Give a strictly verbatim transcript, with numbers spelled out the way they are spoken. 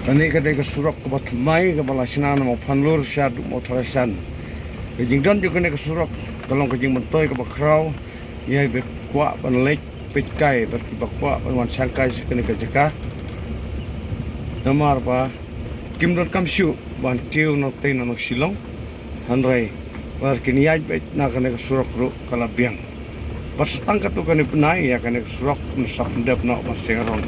Kane ka dei ka surok kaba thymmai kaba la shna na Mawphanlur shaduh Mawthadraishan. Ka jingdon jong kane ka surok ka long ka jingmyntoi kaba khraw ïa kiba kwah ban leit peitkai bad kiba kwah ban wan shangkai sha kane ka jaka. Namar ba kim donkam shuh ban kiew nangtei na nong Shillong. Hynrei ba kin ïaid beit na kane ka surok ruh ka la biang. Bad sa tang katto katne bnai ïa kane ka surok kan sa pyndep noh ban seng rong.